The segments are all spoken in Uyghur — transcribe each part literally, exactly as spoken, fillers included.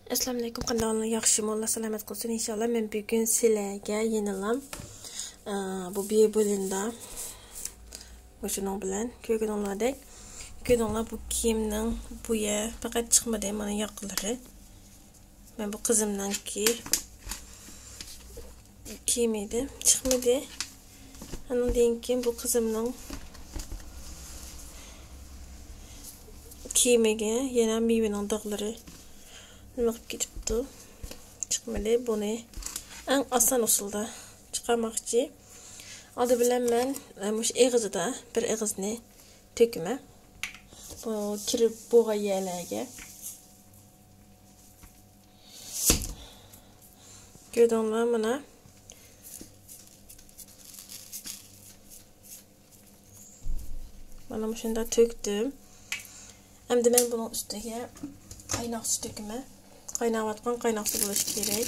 ئەسسالامۇئەلەيكۇم، قانداق ئەھۋالىڭلار، ياخشىمۇ؟ ئاللا سالامەت قىلسۇن ئىنشاللا. مەن بۈگۈن سىلەرگە يەنىلا، ئە، بۇ بىبۇلىندا مۇشۇنىڭ بىلەن كۆرگىنىڭلاردەك، كۆردۈڭلار، بۇ كىيىمنىڭ بۇ يەر پەقەت چىقمىدى، مانا ياقىلىرى. مەن بۇ قىزىمنىڭكى كىيىمى ئىدى، چىقمىدى. ئاندىن كېيىن بۇ قىزىمنىڭ كىيىمىگە يەنە مېۋىنىڭ داغلىرى نېمە قىلىپ كېتىپتۇ، چىقمىدى. بۇنى ئەڭ ئاسان ئۇسۇلدا چىقارماقچى. ئالدى بىلەن مەن، ئە، مۇشۇ ئېغىزىدا بىر ئېغىزنى تۆكىمەن. بۇ كىرىپ بولغان يەرلەرگە. كۆردۈڭلار، مانا. مانا مۇشۇنداق تۆكتۈم. ئەمدى مەن بۇنىڭ ئۈستىگە قايناق سۇ تۆكىمەن. قايناۋاتقان قايناق سۇ بولۇشى كېرەك.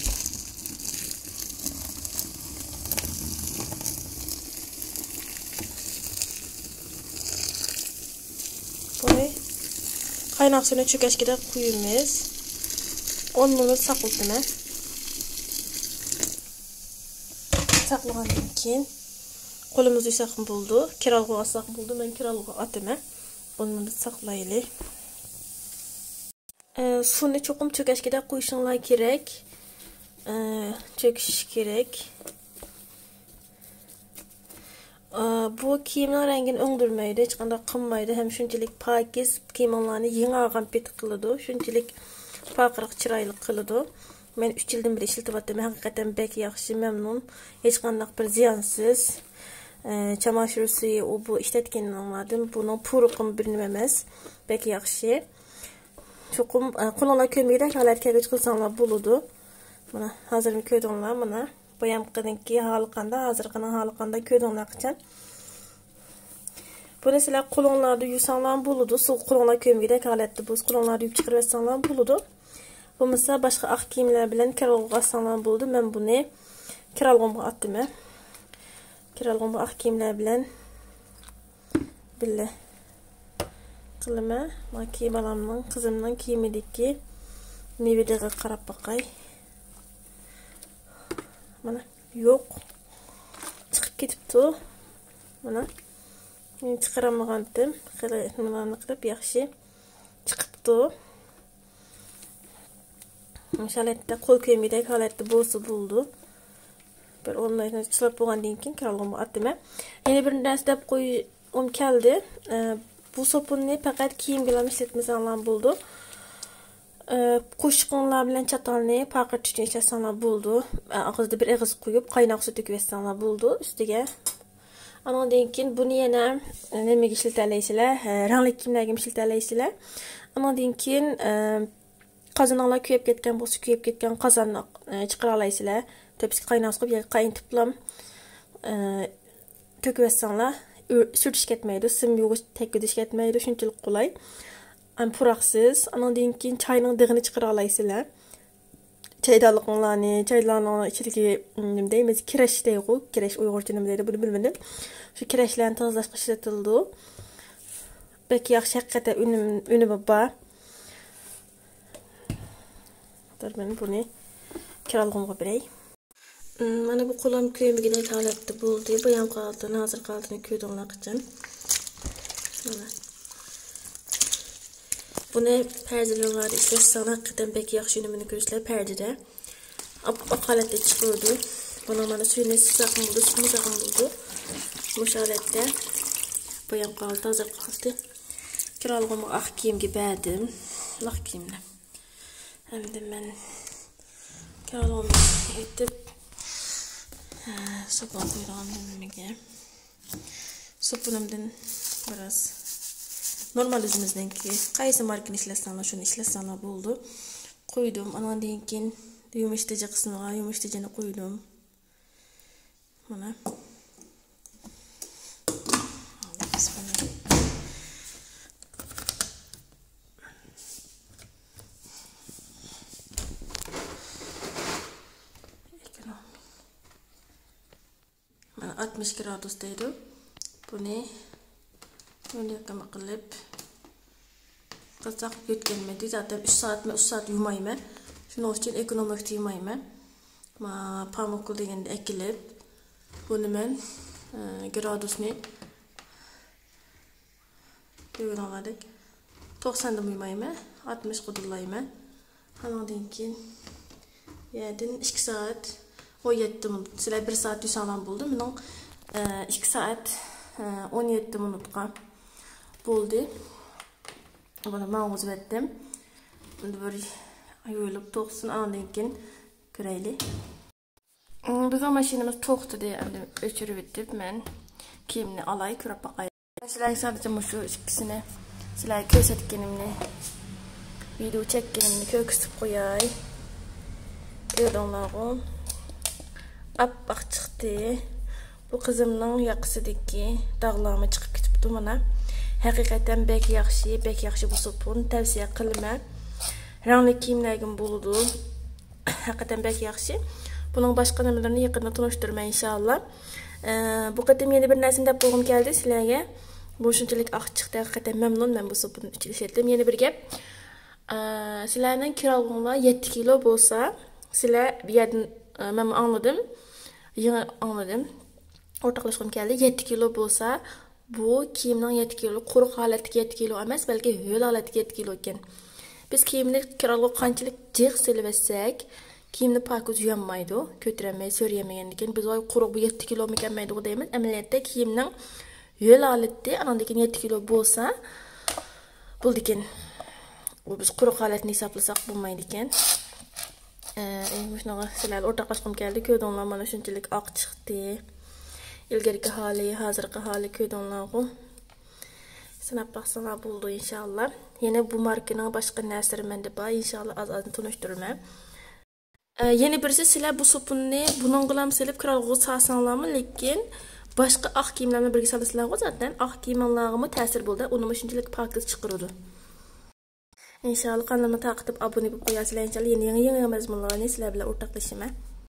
بۇنى قايناق سۇنى چۆكەشكىدە قۇيىمىز. ئون مىنۇت ساقلىتىمەن. ساقلىغاندىن كېيىن قولىمىزدا يۇساقمۇ بولىدۇ، كىرئالغۇغا ئاتساقمۇ بولىدۇ. مەن كىرئالغۇغا ئاتىمەن. ئون مىنۇت ساقلايلى. ئە، سۇنى چوقۇم چۆكەشكىدە قويۇشۇڭلار كېرەك. ئە، چۆكۈشى كېرەك. ئە، بۇ كىيىمنىڭ رەڭگىنى ئۆڭدۈرمەيدۇ، ھېچقانداق قىلمايدۇ ھەم شۇنچىلىك پاكىز، كىيىمىڭلارنى يېڭى ئالغان پېتى قىلىدۇ، شۇنچىلىك پارقىراق، چىرايلىق قىلىدۇ. مەن ئۈچ يىلدىن بېرى ئىشلىتىۋاتىمەن، ھەقىقەتەن بەك ياخشى، مەمنۇن. ھېچقانداق بىر زىيانسىز. ئە، چاماشۇر سۈيى، ئۇ بۇ ئىشلەتكىنىڭلاردىن بۇنىڭ پۇرىقىمۇ بىر نېمە ئەمەس، بەك ياخشى. چوقۇم، ئە، قولۇڭلار كۆرمىگۈدەك ھالەتكە كەلگۈچە قىلساڭلار بولىدۇ. مانا، ھازىرمۇ كۆردۈڭلار، مانا. بايامقىنىڭكى ھالى قانداق، ھازىرقىنىڭ ھالى قانداق كۆردۈڭلار قاچان. بۇنى سىلەر قولۇڭلاردا يۇساڭلار بولىدۇ. سۇ قولۇڭلار كۆرمىگۈدەك ھالەتتە بولسا، قولۇڭلاردا يۇيۇپ چىقىرىۋەتسەڭلار بولىدۇ. بولمىسا باشقا ئاق كىيىملەر بىلەن كىرئالغۇغا ئاتساڭلار بولىدۇ. مەن بۇنى كىرئالغۇمغا ئاتتىم. كىرئالغۇمغا ئاق كىيىملەر بىلەن بىللە قىلىمەن. ماكى بالامنىڭ، قىزىمنىڭ كىيىمىدىكى مېۋىلىرىگە قاراپ باقاي. مانا، يوق. چىقىپ كېتىپتۇ. مانا، مەن چىقىرالمىغانتىم. خېلى نېمىلەرنى قىلىپ ياخشى چىقىپتۇ. مۇشۇ ھالەتتە، قول كۆيمىگۈدەك ھالەتتە بولسا بولىدۇ. بىر ئون مىنۇت چىلاپ بولغاندىن كېيىن كىرئالغۇمغا ئاتتىم. يەنە بىر نەرسە دەپ قويغۇم كەلدى. ئە، بۇ سوپۇننى پەقەت كىيىمگىلا ئىشلەتمىسەڭلار بولىدۇ. ئە، قوشۇقۇڭلار بىلەن چاتالنى پارقىرىتىش ئۈچۈن ئىشلەتسەڭلار بولىدۇ. ئە، ئاغزىدا بىر ئېغىز قويۇپ، قايناق سۇ تۆكۈۋەتسەڭلار بولىدۇ ئۈستىگە. ئانىڭدىن كېيىن بۇنى يەنە، ئە، نېمىگە ئىشلىتەلەيسىلەر؟ ھە، رەڭلىك كىيىملەرگىمۇ ئىشلىتەلەيسىلەر. ئانىڭدىن كېيىن، ئە، قازىنىڭلار كۆيۈپ كەتكەن بولسا، كۆيۈپ كەتكەن قازاننى، ئە، چىقىرالايسىلەر. تۆپىسىگە قايناق سۇ قويۇپ ياكى قاينىتىپلام، ئە، تۆكۈۋەتسەڭلار، ئۆ-، سۈرتۈش كەتمەيدۇ، سىم يۇغۇش، تەگكۈزۈش كەتمەيدۇ، شۇنچىلىك قولاي. ئەم، پۇراقسىز. ئانىڭدىن كېيىن چاينىڭ دېغىنى چىقىرالايسىلەر. چايدانلىقىڭلارنى، چايدانلىقنىڭ ئىچىدىكى، نېمە دەيمىز، كىرەش دەيغۇ، كىرەش ئۇيغۇرچە نېمە دەيدۇ، بۇنى بىلمىدىم. شۇ كىرەشلەرنى تازىلاشقا ئىشلىتىلىدۇ. بەك ياخشى، ھەقىقەتەن ئۈنۈم، ئۈنۈمى بار. دۇر، مەن بۇنى كىرئالغۇمغا بېرەي. مم، مانا بۇ قولۇم كۆيمىگۈدەك ھالەتتە بولدى. بايامقى ھالىتىنى، ھازىرقى ھالىتىنى كۆردۈڭلار قاچان. مانا. بۇنى پەردىلىرىڭلاردا ئىشلەتسەڭلار، ھەقىقەتەن بەك ياخشى ئۈنۈمىنى كۆرىسىلەر پەردىدە. ئاپئاق ھالەتتە چىقىدۇ. بۇنىڭ مانا سۈيىنى سىزساقمۇ بولىدۇ، سىزمىساقمۇ بولىدۇ. مۇشۇ ھالەتتە. بايامقى ھالىتى، ھازىرقى ھالىتى. كىرئالغۇمغا ئاق كىيىمگە بەردىم. ئاق كىيىمنى. ئەمدى مەن كىرئالغۇمنى ئېتىپ، ھە، سوپۇن قۇيىدىغان نېمىگە. سوپۇنۇمدىن بىراز نورمال ئۆزىمىزنىڭكى، قايسى ماركىنى ئىشلەتسەڭلار، شۇنى ئىشلەتسەڭلار بولىدۇ. قۇيدۇم. ئاناندىن كېيىن يۇمشىتىجى قىسمىغا يۇمشىتىجىنى قۇيدۇم. مانا. مانا ئاتمىش گرادۇس دەيدۇ. بۇنى يۇقىما قىلىپ قىلساق يۆتكەلمەيدۇ. زاتەن ئۈچ سائەتمۇ، ئۈچ سائەت يۇمايمەن. شۇنىڭ ئۈچۈن ئېكونوملۇق تېمايمەن. ما پامۇككۇل دېگەندە ئەكېلىپ، بۇنى مەن، ئە، گرادۇسنى كۆرگىنىڭلاردەك توقساندىن بۇيمايمەن، ئاتمىشقا دۇللايمەن. ئانىڭدىن كېيىن يەردىن ئىككى سائەت ئون يەتتە مىنۇت. سىلەر بىر سائەت دېسەڭلار بولدى. مېنىڭ، ئە، ئىككى سائەت، ئە، ئون يەتتە مىنۇتقا بولدى. بۇنى ماڭغۇزۇۋەتتىم. ئەمدى بىر يۇيۇلۇپ توقسۇن، ئاندىن كېيىن كۆرەيلى. بىزنىڭ ماشىنىمىز توختىدى. ئەمدى ئۆچۈرۈۋېتىپ، مەن كىيىمنى ئالاي، كۆرۈپ باقاي. سىلەرگە سادىچە مۇشۇ ئىككىسىنى سىلەرگە كۆرسەتكىنىمنى، ۋىدېو چەككىنىمنى كۆرسىتىپ قوياي. كۆردۈڭلارغۇ؟ ئاپئاق چىقتى. بۇ قىزىمنىڭ ياقىسىدىكى داغلارمۇ چىقىپ كېتىپتۇ مانا. ھەقىقەتەن بەك ياخشى، بەك ياخشى بۇ سوپۇن، تەۋسىيە قىلىمەن. رەڭلىك كىيىملەرگىمۇ بولىدۇ. ھەقىقەتەن بەك ياخشى. بۇنىڭ باشقا نېمىلىرىنى يېقىندا تونۇشتۇرىمەن، ئىنشائاللا. ئە، بۇ قېتىم يەنە بىر نەرسىنى دەپ بولغۇم كەلدى سىلەرگە. بۇ شۇنچىلىك ئاق چىقتى، ھەقىقەتەن مەمنۇن. مەن بۇ سوپۇننى ئۈچ يىل ئىشلەتتىم. يەنە بىر گەپ. ئە، سىلەرنىڭ كىرئالغۇڭلار يەتتە كىلو بولسا، سىلەر بۇ يەردىن، ئە، مەنمۇ ئاڭلىدىم. يېڭى ئاڭلىدىم. ئورتاقلاشقۇم كەلدى. يەتتە كىلو بولسا، بۇ كىيىمنىڭ يەتتە كىلو، قۇرۇق ھالەتتىكى يەتتە كىلو ئەمەس، بەلكى ھۆل ھالەتتىكى يەتتە كىلو ئىكەن. بىز كىيىمنى كىرئالغۇغا قانچىلىك جىق سېلىۋەتسەك، كىيىمنى پاكىز يۇيالمايدۇ. كۆتۈرەلمەي، سۆرىيەلمىگەندىن كېيىن بىز ۋاي قۇرۇق، بۇ يەتتە كىلومىكەنمەيدىغۇ دەيمىز. ئەمەلىيەتتە كىيىمنىڭ ھۆل ھالىتى، ئانىڭدىن كېيىن يەتتە كىلو بولسا بولىدىكەن. بۇ بىز قۇرۇق ھالەتنى ھېسابلىساق بولمايدىكەن. ئە، مۇشۇنىڭغا سىلەر بىلەن ئورتاقلاشقۇم كەلدى. كۆردۈڭلار، مانا شۇنچىلىك ئاق چىقتى. ئىلگىرىكى ھالى، ھازىرقى ھالى كۆردۈڭلارغۇ. سىناپ باقساڭلار بولىدۇ، ئىنشائاللا. يەنە بۇ ماركىنىڭ باشقا نەرسىلىرى مەندە بار. ئىنشائاللا، ئاز-ئازدىن تونۇشتۇرىمەن. ئە، يەنە بىرسى، سىلەر بۇ سوپۇننى بۇنىڭغىلا سېلىپ كىرئالغۇغا سالساڭلارمۇ، لېكىن باشقا ئاق كىيىملەرنى بىرگە سالىسىلەرغۇ زاتەن، ئاق كىيىمىڭلارغىمۇ تەسىر بولىدۇ. ئۇنىمۇ شۇنچىلىك پاكىز چىقىرىدۇ. ئىنشائاللا، قانىلىمنى تارقىتىپ ئابۇنە بولۇپ قويارسىلەر. ئىنشائاللا، يەنە يېڭى، يېڭى مەزمۇنلارنى سىلەر بىلەن ئورتاقلىشىمەن.